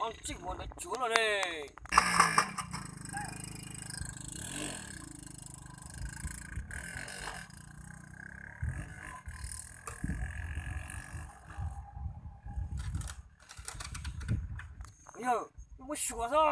Txij ua ntawd cuav los ne. Yog, muab xyuas xwb.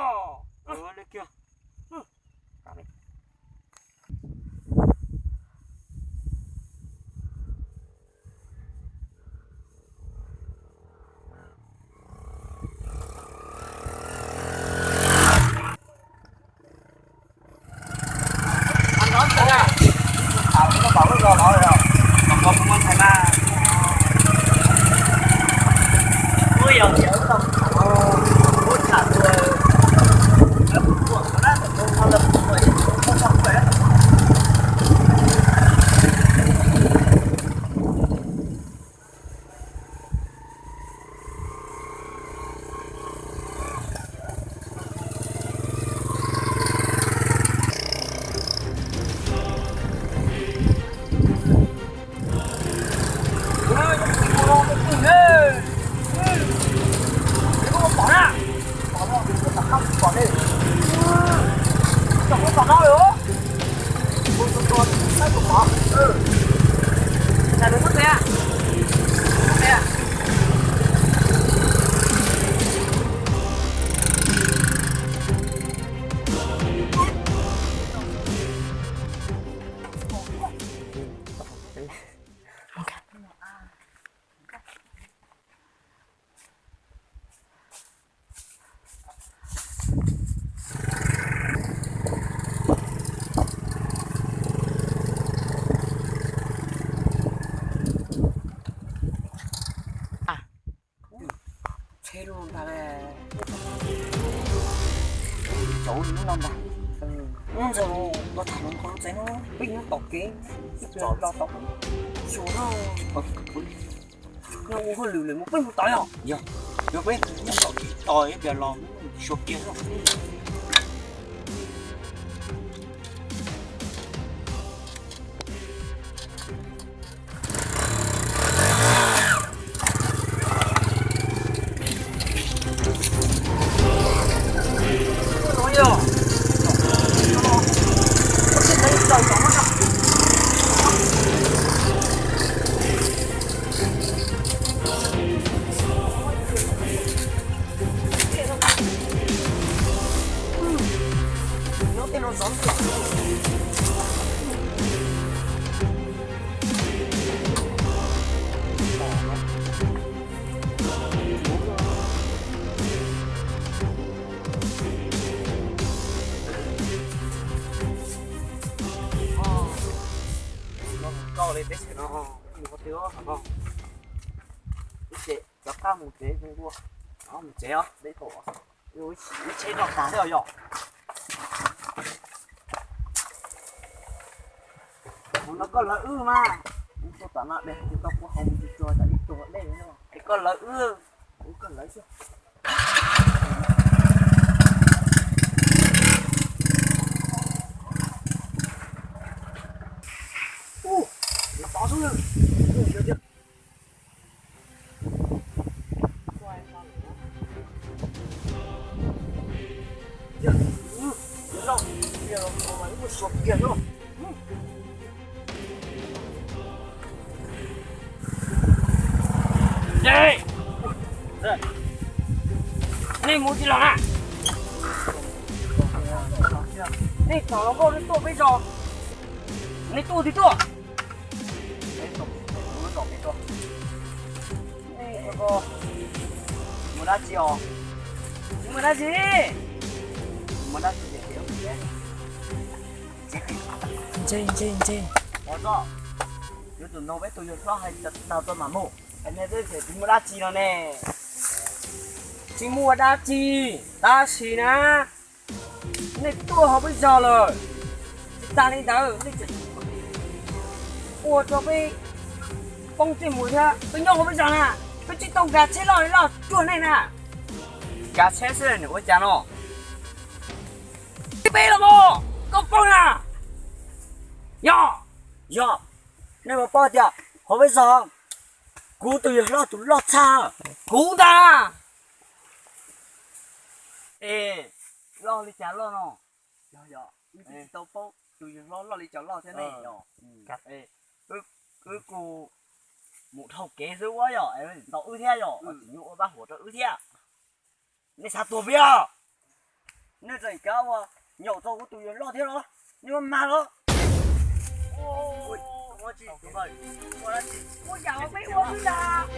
Tsheb loj ntag. Cov no ntag. Ub, ntxawg, los tham hluas nkauj tsev no, peb nyob tom kev, los tom xyuas no. Ua hauj lwm lawm, mus peb mus tom yog? Yog, yog peb nyob tom kev tos ib pliag los xyuas kiag no. Nkauj li teb chaws no, mus qhov twg hov no? Ib ce rov qab mus tsev, mus tsev os, deb tau. Ib tsheb roj tas thiab yog. Mus no koj lawv wb mas. Ub, tuaj tom no dej, tsis tau kua hau mus tsis tsuag tas ib tug dej no. Es koj lawv wb, ub, koj lawv xwb. Ub, los tod xwb. Nej mus tsis los na? Nej txog los nkauj nej tuaj peb zos, nej tuaj twg tuaj? Mus dab tsi os? Tsis mus dab tsi. Mus dab tsi? Ntse, ntse, ntse. Yuav tus no peb tus yawg hlob hais tag tag mam mus. Tsis mus dab tsi no ne? Tsis mus ua dab tsi, tab sis na, nej tuaj hauv peb zos lawm, tsis tas li ntawd nej tseem ua rau peb poob ntsej muag thiab. Peb nyob hauv peb zos na, peb tsis tau nkag tsheb loj li loj cuag nej na. Nkag tsheb xwb nws ua cas no? Peb los mas koj poob na. Yog, yog, nej puas paub tias hauv peb zos kuv tus yawg hlob tus loj tshaj kuv ntag. Loj li cas loj no? Yog yog, wb twb tsis tau paub tus yawg hlob loj li cas loj thiab ne yog. Wb kuj mus dhau kev xwb ua yog ntaus wb thiab yog tsis nyuaj ua pab huam rau wb thiab. Nej xav tuag peb os? Nej tseem kav ua nyaum tau kuv tus yawg loj thiab los? Nej ua mag los? Ua cas peb ua xwb ntag.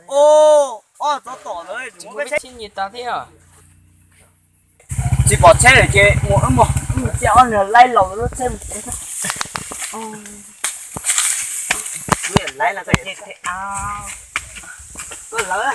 Ub, ob tsob tom ntawd tsis muaj peb tsheb nyias tas thiab. Tsis pom tsheb lawm ces mus wb mus, wb mus cia ob niag laib laus lub tsheb mus. Wb laib no koj ces thiaj au. Koj lawv.